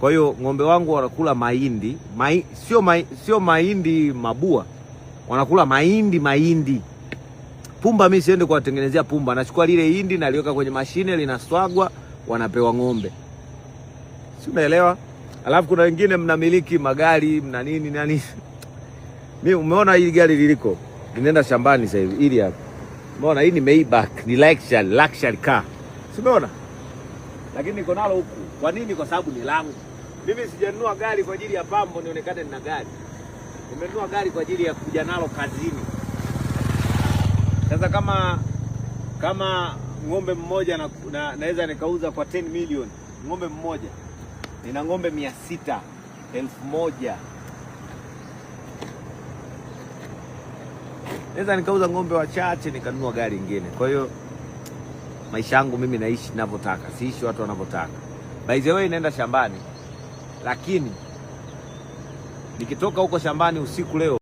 Kwa hiyo ng'ombe wangu wanakula mahindi sio mahindi mabua, wanakula mahindi mahindi. Pumba mimi siende kuwatengenezea pumba, nachukua lile hindi naliweka kwenye mashine, linaswagwa, wanapewa ng'ombe, si unaelewa? Alafu kuna wengine mnamiliki magari mna nini nani. Mimi umeona hili gari liliko linaenda shambani sasa hivi, hili hapa umeona, hii ni Maybach, ni luxury, luxury car, si umeona? Lakini niko nalo huku. Kwa nini? Kwa sababu ni langu mimi. Sijanunua gari kwa ajili ya pambo nionekane nina gari. Nimenunua gari kwa ajili ya kuja nalo kazini. Sasa kama ng'ombe mmoja naweza nikauza kwa 10 million ng'ombe mmoja, nina ng'ombe 600, 1000 naweza nikauza ng'ombe wachache nikanunua gari ingine. Kwa hiyo maisha yangu mimi naishi ninavyotaka, siishi watu wanavyotaka. By the way, naenda shambani, lakini nikitoka huko shambani usiku leo